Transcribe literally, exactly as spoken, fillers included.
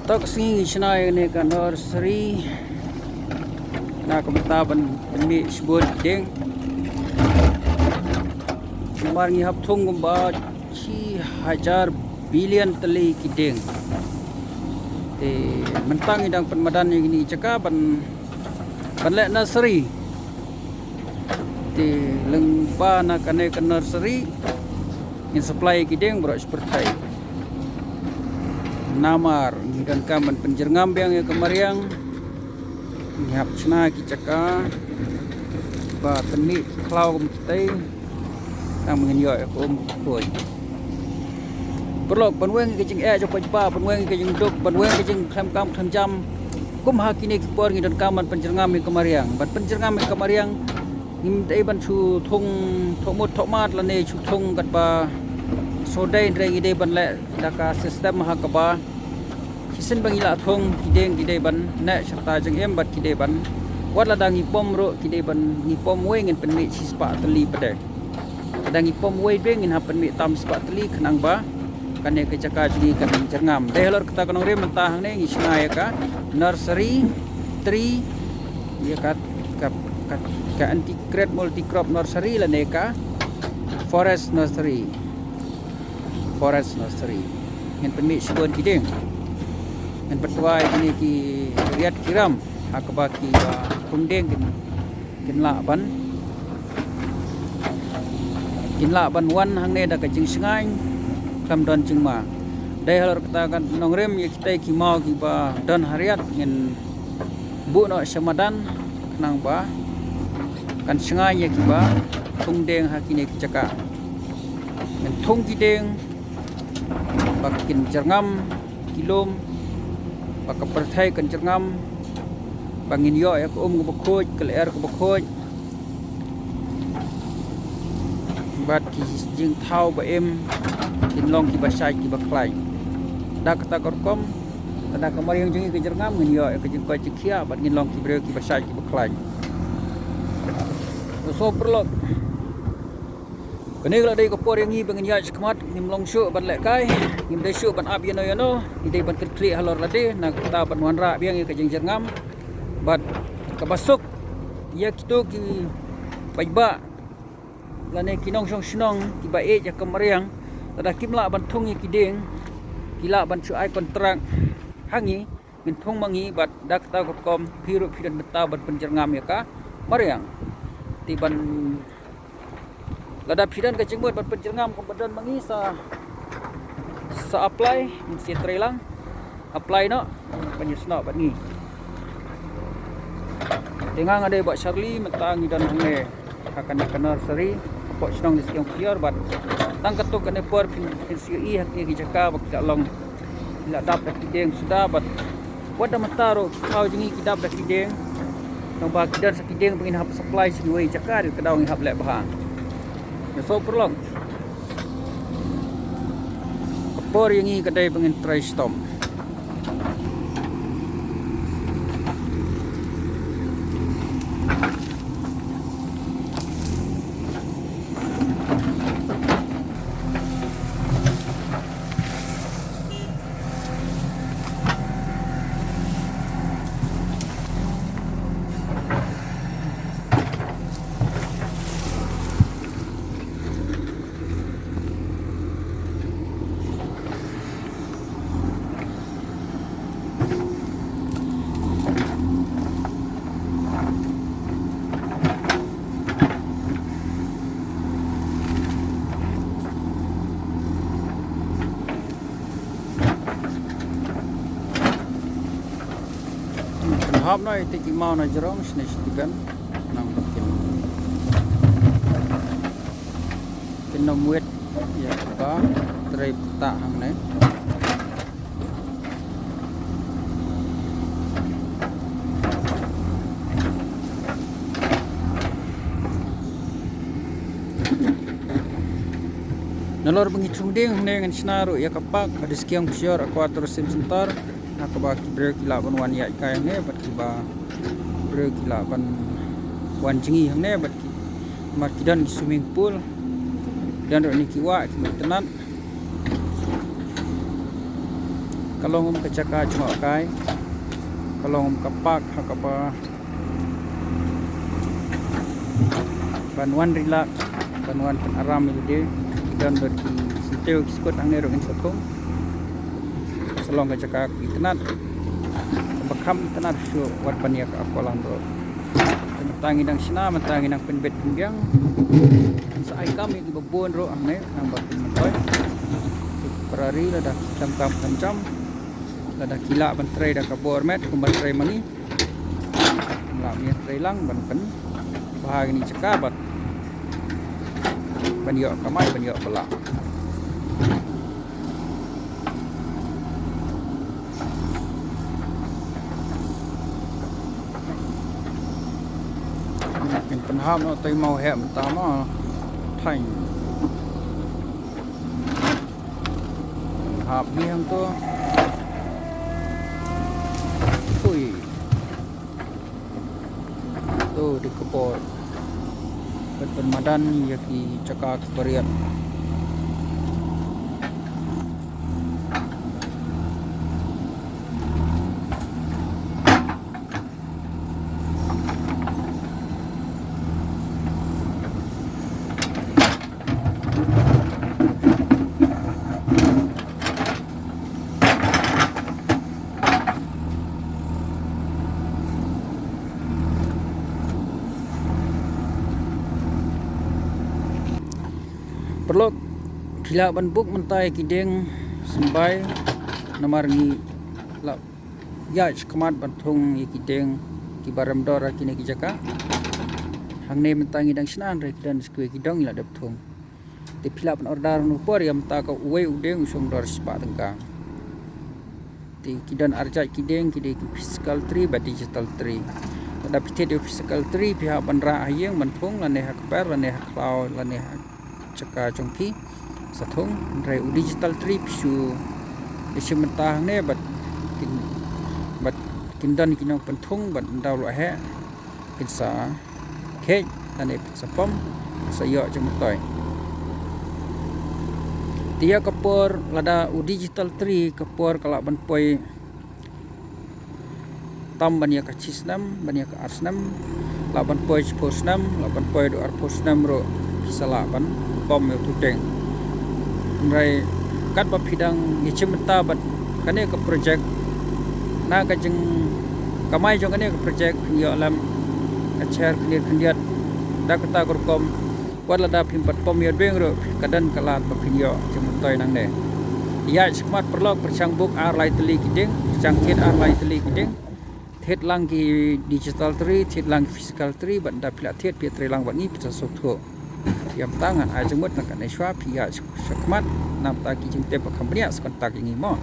Tok sngi ngi shna ïa kane ka nursery na ka bynta ban pynmih shibun ki dieng. Namar ngi hap thung kumba shi hajar billion tylli ki dieng. Te mynta ngi dang pynmadan ïa kine ki jaka ban ban leh nursery. Te lyngba na kane ka nursery ngin supply ki dieng baroh shi pyrthei. Namar ngi donkam ban pynjyrngam biang ïa ka mariang. Ngi hap shna ki jaka ba pynmih ki khlaw kum kitei. Tang ba ngin ïoh ïa ka um ka khuid. Paralok, ban weng ïa ka jingeh jong paidbah, ban weng ïa ka jingduk, ban weng ïa ka jingkhlem kam khlem jam. Kum ha kine ki por ngi donkam ban pynjyrngam ïa ka mariang. Ban pynjyrngam ïa ka mariang, ngim dei ban shu thung thohmut thohmat lane shu thung katba sodei, hynrei ngi dei ban leh da ka system ha kaba shisien ba ngi la thung, ki dieng ki dei ban neh shata jingim bad ki dei ban, wat lada ngi pom ruh, ki dei ban, ngi pom wei ngin pynmih shispah tylli pat de. Lada ngi pom wei de ngin hap pynmih tam spah tylli khnang ba kane ka jaka jong ngi kan jyrngam. Dei halor kata ka nongrim mynta hangne ngi shna ïa ka nursery tree, ïa ka, ka, ka, ka integrated multi crop nursery lane ka forest nursery. Forest nursery. Ngin pynmih shibun ki dieng. Ngin pyntuai kine ki riat ki ram ha kaba ki, uh, thung dieng kin, kin lah ban, kin lah ban wan hangne da ka jingshngaiñ khlem don jingma. Dei halor kata ka nongrim ïa kitei ki maw kiba don ha riat ngin buh noh sha madan khnang ba kan shngaiñ ïa kiba thung dieng ha kine ki jaka. Ngin thung ki dieng ba kin jyrngam ki lum, ba ka pyrthei kan jyrngam, ba ngin ïoh ïa ka um kaba khuid, ka lyer kaba khuid. Bad ki jingthaw ba im kin long kiba shait kiba khlaiñ. Da kata ka rukom, lada ka mariang jong ngi ka jyrngam ngin ïoh ïa ka jingkoit jingkhiah bad ngin long ki briew kiba shait kiba khlaiñ. To sngewbha paralok. Kane ka la dei ka por ïa ngi ba ngin ïaid shakhmat, ngim long shuh ban lehkai, ngim dei shuh ban ap ïano ïano, ngi dei ban kyrkhlieh halor lade, na kata ban wanrah biang ïa ka jingjyrngam. Bad kaba suk ïa kito ki paidbah lane ki nongshong shnong kiba ïeit ïa ka mariang, lada kim lah ban thung ïa ki dieng, ki lah ban shu ai kontrak ha ngi, ngin thung ma ngi bad da kata ka rukom phi ruh phi don bynta ban pynjyrngam ïa ka mariang. Te ban lada phi don ka jingmut ban pynjyrngam kumba don ma ngi sa, sa apply, ngin sa trei lang. Apply noh ban ïasnoh bad ngi. Te nga nga dei Bah Charlie, mynta ngi don hangne ha kane ka nursery hapoh shnong District Ksior bad tang katto katne por phin, phin sa ïohi ha kine ki jaka ba ki la long, ki la dap da ki dieng suda bad wat da mynta ruh ki khlaw jong ngi ki dap da ki dieng. Nangba ki don sa ki dieng ba ngin hap supply sha kiwei jaka, dei ka daw ngi hap leh bha. Ïa sngewbha paralok. Ka por ïa ngi ka dei ba ngin trei shitom. Hap na ite ki maw na jrong sne stikan nang kin. Kin ym wet ïa ka trei pynta hangne. Nalor ba ngi thung dieng hangne ngan shna ruh ïa ka park ha District Ksior Aqua Tourism Center. Ha kaba ki briew ki lah ban wan ïaid kai hangne bad kiba briew ki lah ban wan jngi hangne bad ki, mar ki don ki swimming pool, ki don ruh ne ki wah ki mut tynat. Ka long kum ka jaka jngohkai. Ka long kum ka park ha kaba ban wan relax, ban wan pynaram ïa lade. Ki don bad ki syntiew ki skud hangne ruh ngin sa thung. Sa long ka jaka kaba itynnad, kaba kham itynnad shuh wat ban ïa ka Aqualand ruh. Te mynta ngi dang shna, mynta ngi dang pynbit pynbiang. Sa ai kam ïa kiba bun ruh hangne, nang ba pynmyntoi. Te ki para ri lada ki khlem kam khlem jam, lada ki lah ban trei da ka bor met kumba trei ma ngi, lah ban ïa trei lang ban pynbha kine ki jaka bad ban ïoh kamai, ban ïoh bylla. Kin pynhap noh tai mau heh mynta ma. Thaiñ. Pynhap hi hangto. Ui. To dei ka bor. Bad ban madan ïa ki jaka kiba riat. Paralok, phi lah ban book mynta ïa ki dieng symbai, namar ngi la ïaid shakhmat ban thung ïa ki dieng kiba rem dor ha kine ki jaka. Hangne mynta ngi dang shna, hynrei ki don shuh ki dong, ngi la dep thung. Te phi lah ban order ha une u por, ïa mynta ka uwei u dieng u shong dor shispah tyngka. Te ki don ar jait ki dieng, ki dei ki physical tree bad digital tree. Lada phi thied ïa u physical tree, phi hap ban rah ha ïing ban thung, lane ha kper, lane ha khlaw, lane ha jaka jong phi sa thung. Hynrei u digital tree phi shu ïashim bynta hangne bad kin, bad kin don ki nongpynthung bad ynda u la heh kin sa kheit lane kin sa pom, kin sa ïoh jingmyntoi. Te ïa ka por lada u digital tree ka por ka lah ban poi tam ban ïa ka shi snem, ban ïa ka ar snem, lah ban poi shiphew snem, lah ban poi haduh arphew snem ruh phi sa lah ban pom ïa utu u dieng. Hynrei katba phi dang ïashim bynta bad kane ka project, na ka jingkamai jong kane ka project phin ïoh lem ka sher khyndiat khyndiat. Da kata ka rukom, wat lada phim pat pom ïa u dieng ruh, ka don ka lad ba phin ïoh jingmyntoi nangne. Ïaid shakhmat paralok, pyrshang book ar lai tylli ki dieng, pyrshang thied ar lai tylli ki dieng. Thied lang ki digital tree, thied lang ki physical tree, bad ynda phi la thied phi trei lang bad ngi, phin sa sngewthuh. Ïa mynta ngan ai jingmut na kane shuwa, phi ïaid shakhmat, na bynta ki jingtip ba kham bniah sa contact ïa ngi mo.